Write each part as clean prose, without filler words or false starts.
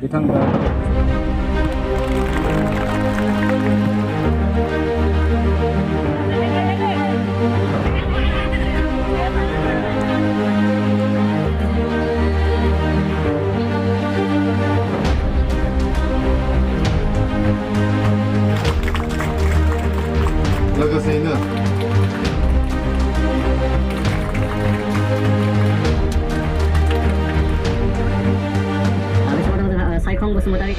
बिथांमोना लोगोसेयैनो सायखं बसुमतारी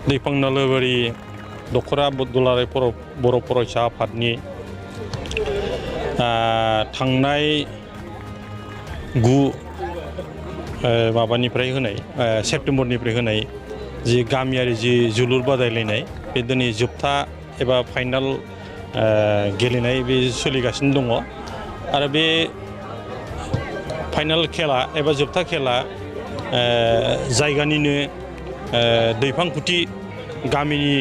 दैफां नलोबारि दख'रा दुलाराय बर' फरायसा आफादनि थांनाय 9 माबानिफ्राय होनाय सेप्तेम्बरनिफ्राय होनाय जि गामियारि जि जोलुर बादायलायनाय बे दिनै जोबथा एबा फाइनाल गेलेनाय बे सोलिगासिनो दङ आरो बे फाइनाल खेला एबा जोबथा खेला जायगानिनो दैफांखुथि गामिनि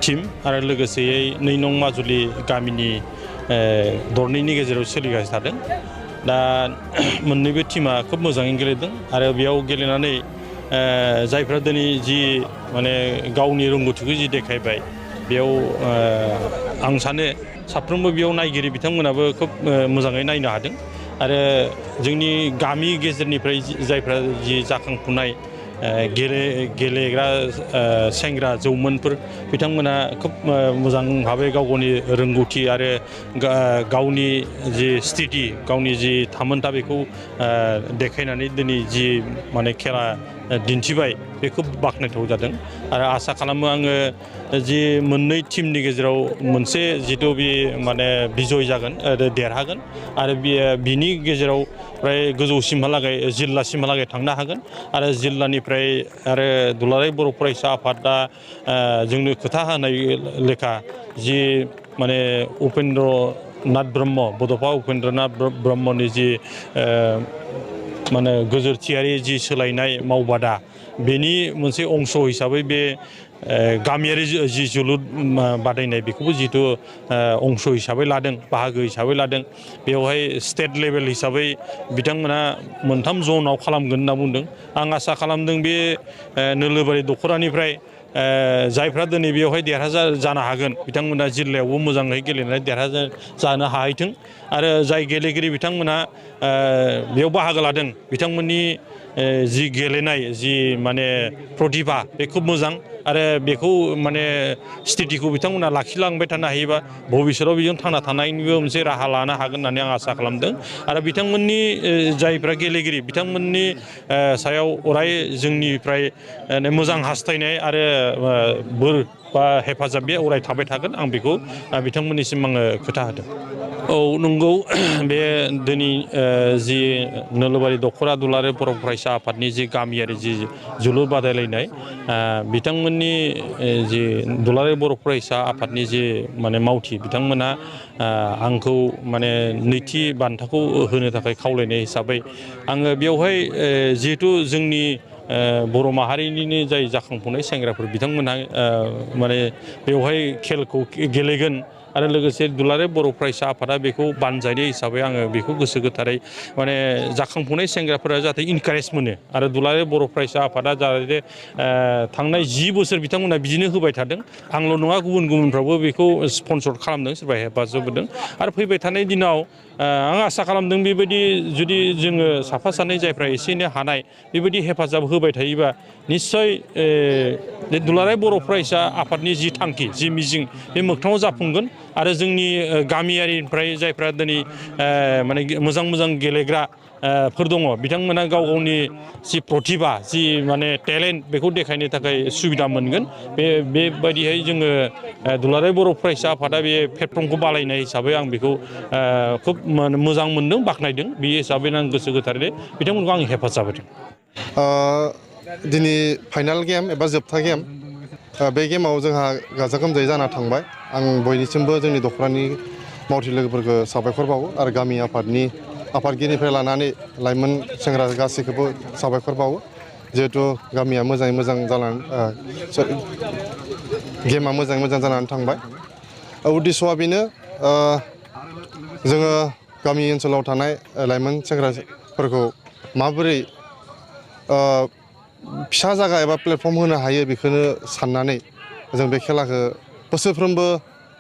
टीम आरो लोगोसेयै 2 नं माजुलि गामिनि दरनैनि गेजेराव सोलिगासिनो थादों दा मोननैबो टीमा खोब मोजाङै गेलेदों आरो बेयाव गेलेनानै जायफ्रा दिनै जि माने गावनि रोंगौथिखौ जि देखायबाय बेयाव आं सानो साफ्रोमबो बेयाव नायगिरि बिथांमोनाबो खोब मोजाङै नायनो हादों आरो जोंनि गामि गेजेरनिफ्राय जायफ्रा जि जाखांफुनाय गेलेग्रा सेंग्रा जौमोनफोर बिथांमोना खोब मोजां भाबै गावनि रोंगौथि आरो गावनि जि स्थिति गावनि जि थामोनथा बेखौ देखायनानै दिनै जि माने खेला दिन्थिबाय बेखौ बाख्नायथाव जादों आरो आसा खालामो आङो जि मोननै टीमनि गेजेराव मोनसे जिथु बे माने बिजय जागोन देरहागोन आरो बिनि गेजेराव फ्राय गोजौसिमहालागै जिल्लासिमहालागै थांनो हागोन आरो जिल्लानिफ्राय आरो दुलाराय बर' फरायसा आफादा जोंनो खोथा होनाय लेखा जि माने उपेन्द्र नाथ ब्रह्म बड'फा उपेन्द्र नाथ ब्रह्मनि जि माने गोजोरथियारि जि सोलायनाय मावबादा बेनि मोनसे अंश हिसाबै बे गामियारि जि जोलुर बादायनाय बेखौबो जिहेतु अंश हिसाबै लादों बाहागो हिसाबै लादों बेवहाय स्टेट लेभेल हिसाबै बिथांमोना 3 जनाव खालामगोन होनना बुंदों आं आसा खालामदों बे नोलोबारि दख'रानिफ्राय जायफ्रा दिनै बेवहाय देरहासार जानो हागोन बिथांमोना जिल्लायावबो मोजाङै गेलेनानै देरहासार जानो हाहैथों आरो जाय गेलेगिरि बिथांमोना बेयाव बाहागो लादों बिथांमोननि जि गेलेनाय जि माने प्रतिभा बे खोब मोजां आरो बेखौ माने स्थितिखौ बिथांमोना लाखिलांबाय थानो हायोबा भबिष्यताव बेजों थांना थानायनिबो मोनसे राहा लानो हागोन होननानै आं आसा खालामदों आरो बिथांमोननि जायफ्रा गेलेगिरि बिथांमोननि सायाव अराय जोंनिफ्राय मोजां हास्थायनाय आरो बोर बा हेफाजाब बे अराय थाबाय थागोन आं बेखौ बिथांमोननिसिम आङो खोथा होदों औ नंगौ बे दिनै जि नोलोबारि दख'रा दुलाराय बर' फरायसा आफादनि जि गामियारि जि जोलुर बादायलायनाय बिथांमोननि जि दुलाराय बर' फरायसा आफादनि जि माने मावथि बिथांमोना आंखौ माने नैथि बान्थाखौ होनो थाखाय खावलायनाय हिसाबै आङो बेवहाय जिहेथु जोंनि बर' माहारिनिनो जाय जाखांफुनाय सेंग्राफोर बिथांमोनहा माने बेवहाय खेलखौ गेलेगोन आरो लोगोसे दुलाराय बर' फरायसा आफादा बेखौ बानजायनाय हिसाबै आङो बेखौ गोसो गोथारै माने जाखांफुनाय सेंग्राफोरा जाहाथे इनकारेज मोनो आरो दुलाराय बर' फरायसा आफादा जाहाथे थांनाय 10 बोसोर बिथांमोना बिदिनो होबाय थादों आंल' नङा गुबुनफ्राबो बेखौ स्पन्सर खालामदों सोरबा हेफाजाब होदों आरो फैबाय थानाय दिनाव आं आसा खालामदों बेबायदि जुदि जोङो साफा सानै जायफ्रा एसे एनै हानाय बेबायदि हेफाजाब होबाय थायोबा निस्सय दुलाराय बर' फरायसा आफादनि जि थांखि जि मिजिं बे मोगथाङाव जाफुंगोन आरो जोंनि गामियारिनिफ्राय जायफ्रा दिनै माने मोजां गेलेग्रा फोर दङ बिथांमोना गाव गावनि जि प्रतिभा जि माने टेलेन्ट बेखौ देखायनो थाखाय सुबिदा मोनगोन बेबायदिहाय जोङो दुलाराय बर' फरायसा आफादा बे प्लेटफर्मखौ बानायनाय हिसाबै आं बेखौ खोब मोजां मोनदों बाख्नायदों बे हिसाबैनो आं गोसो गोथारै बिथांमोनखौ आं हेफाजाब होदों दिनै फाइनाल गेम एबा जोबथा गेम बे गेमाव जोंहा गाजा गोमजायै जाना थांबाय आं बयनिसिमबो जोंनि दख'रानि मावथि लोगोफोरखौ साबायखर बावो आरो गामि आफादनि आफादगिरिनिफ्राय लानानै लाइमोन सेंग्रा गासैखौबो साबायखर बावो जिहेथु गामिया मोजाङै मोजां जानानै गेमा मोजाङै मोजां जानानै थांबाय उद्देश्यआ बेनो जोङो गामि ओनसोलाव थानाय लाइमोन सेंग्राफोरखौ माबोरै फिसा जायगा एबा प्लेटफर्म होनो हायो बेखौनो साननानै जों बे खेलाखौ बोसोरफ्रोमबो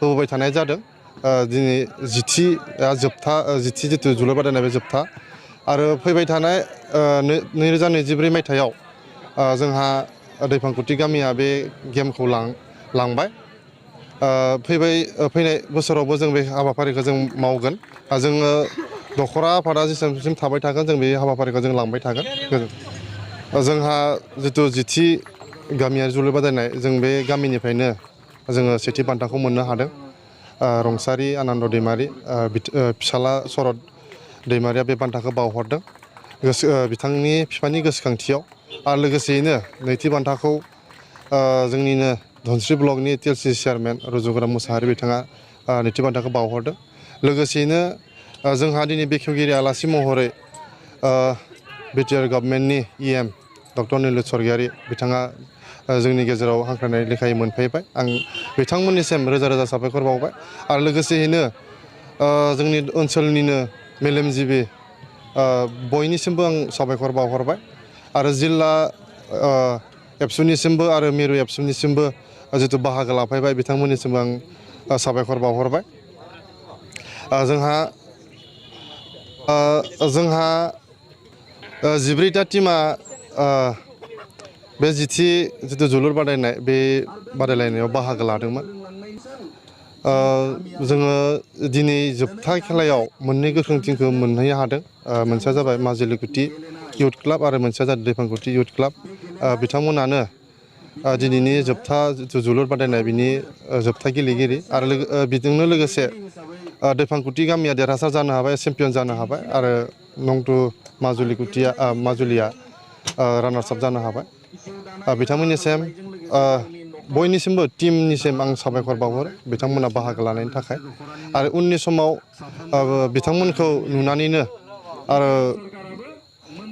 होबोबाय थानाय जादों। दिनै जिथि जिथु जोलुर बादायनाय बे जोबथा आरो फैबाय थानाय 2023 मायथाइयाव जोंहा दैफांखुथि गामिया बे गेमखौ लांबाय। फैनाय बोसोरावबो जों बे हाबाफारिखौ जों मावगोन। जोङो दख'रा आफादा जेसेबांसिम थाबाय थागोन जों बे हाबाफारिखौ जों लांबाय थागोन। जोंहा जिथु जिथि गामियारि जोलुर बादायनाय जों बे गामिनिफ्रायनो जोङो सेथि बान्थाखौ मोननो हादों। रंसारि आनन्द दैमारि फिसाला सरत दैमारिया बे बान्थाखौ बावहरदों बिथांनि बिफानि गोसोखांथियाव। आरो लोगोसेयैनो नैथि बान्थाखौ जोंनिनो धोनस्रि ब्लकनि TCLCC चेयारमेन रुजुगोरा मुसाहारि बिथाङा नैथि बान्थाखौ बावहरदों। लोगोसेयैनो जोंहा दिनै बेखेवगिरि आलासि महरै बिटिआर गभर्नमेन्टनि EM डक्टर निलुत स्वर्गियारि बिथाङा जोंनि गेजेराव हांख्रायनाय लेखायै मोनफैबाय। आं बिथांमोननिसिम रोजा रोजा साबायखर बावबाय। आरो लोगोसेयैनो जोंनि ओनसोलनिनो मेलेमजिबि बयनिसिमबो आं साबायखर बावहरबाय। आरो जिल्ला एबसुनिसिमबो आरो मिरु एबसुनिसिमबो जिथु बाहागो लाफैबाय बिथांमोननिसिमबो आं साबायखर बावहरबाय। जोंहा 14टा टिमा बे जिथु जोलुर बादायनाय बे बादायलायनायाव बाहागो लादोंमोन। जोङो दिनै जोबथा खेलायाव मोननै गोख्रों टिमखौ मोनहैनो हादों। मोनसेया जाबाय माजुलिकुथि इउथ क्लाब आरो मोनसेया जादों दैफांकुथि इउथ क्लाब। बिथांमोनानो दिनैनि जोबथा जिथु जोलुर बादायनाय बिनि जोबथा गेलेगिरि। आरो बेजोंनो लोगोसे दैफांकुथि गामिया देरहासार जानो हाबाय, चेम्पियन जानो हाबाय। आरो नंथु माजुलिया रानार्स आप जानो हाबाय। बिथांमोननिसिम बयनिसिमबो टिमनिसिम आं साबायखर बावहरो बिथांमोना बाहागो लानायनि थाखाय। आरो उननि समाव बिथांमोनखौ नुनानैनो आरो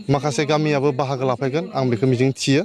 माखासे गामियाबो बाहागो लाफैगोन आं बेखौ मिजिं थियो।